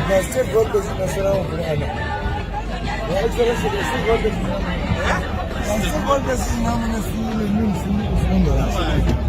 The state government Nasarawa Kur'ana. Your Excellency, the state government. The state government namu na su ne mun su Usman Bala.